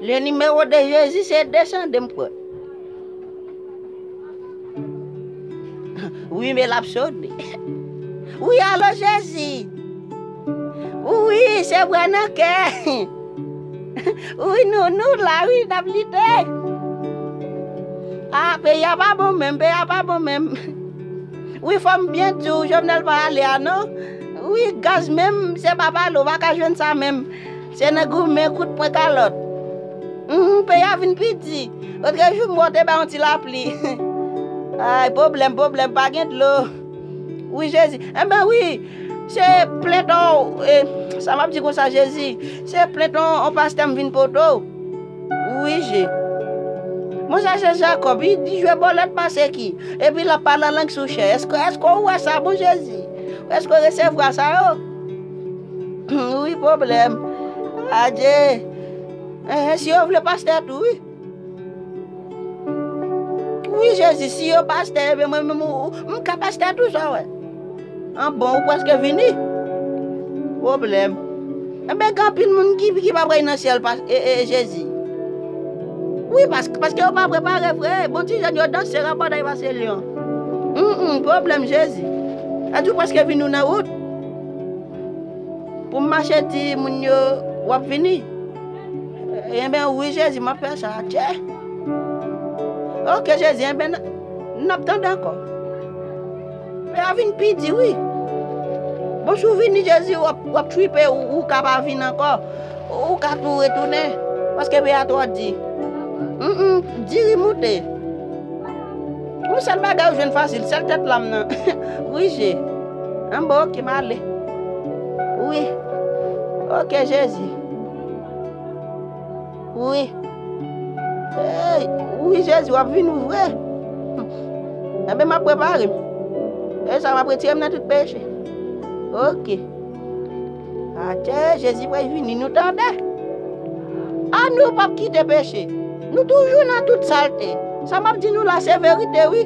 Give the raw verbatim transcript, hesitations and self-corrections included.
Le nimewo de Jezi se de san de m kwè. Wi, men l ap sone. Wi, alo Jezi. Wi, se vre nan kè. Wi, nou, nou la, wi, n ap lite. A, peyi a pa bon menm, peyi a pa bon menm. Wi, fò m byen di w, Jovenel pa ale a non. Wi, gaz menm, se pa pale, w pa ka jwenn sa menm. Se nan goumen, kout pwen, kalòt. Hum, peyi a vin pi di. Lòt jou m wè w te bay yon ti lapli. Ay, pwoblèm, pwoblèm, pa gen dlo. Wi, Jezi. Enben, wi, se plent on, e, sa m ap di konsa, Jezi. Se plent on, on pastè m vin pote w. Wi, Je. Monchè, se Jakòb, li di jwe bòlèt pase ki. Epi l ap pale an lang sou chè. Èske, èske w wè sa, bon Jezi? Èske w resevwa sa yo? Wi, pwoblèm. Adje. Enhen, si yo vle pastè tou, wi. Wi, Jezi, si yo pastè, ebyen mwen menm, ou, ou, m ka pastè tou, sa w wè. An bon, ou prèske vini. Pwoblèm. Enben, gen anpil moun ki, ki pa pral nan syèl, pas-, e, e, Jezi. Wi, pas-, paske yo pa prepare vre. Bon, ti jèn yo danse, rabòday pase lyon. Hum, hum, pwoblèm, Jezi. Sa di w prèske vini, ou nan wout. Pou m mache di moun yo, w ap vini. Enben, wi, Jezi, m ap fè sa, tchè. Oke, Jezi, enben, n, n ap tande ankò. Peyi a vin pi di, wi. Bon, si w vini, Jezi, w ap, w ap tripe, ou, ou ka pa vin ankò. Ou ka tou retounen. Paske peyi a twò di. Hum, hum, diri moute. Yon sèl bagay ou jwenn fasil, sèl tèt lam nan. Wi, Je. Anba, oke, m ale. Wi. Oke, Jezi. Wi. Ey, wi, Jezi, w ap vin ou vre. Enben, m ap prepare m. E sa, m ap retire m nan tout peche. Oke. Atè, Jezi pral vini, nou tande. A nou p ap kite peche. Nou toujou nan tout salte. Sa m ap di nou la, se verite, wi.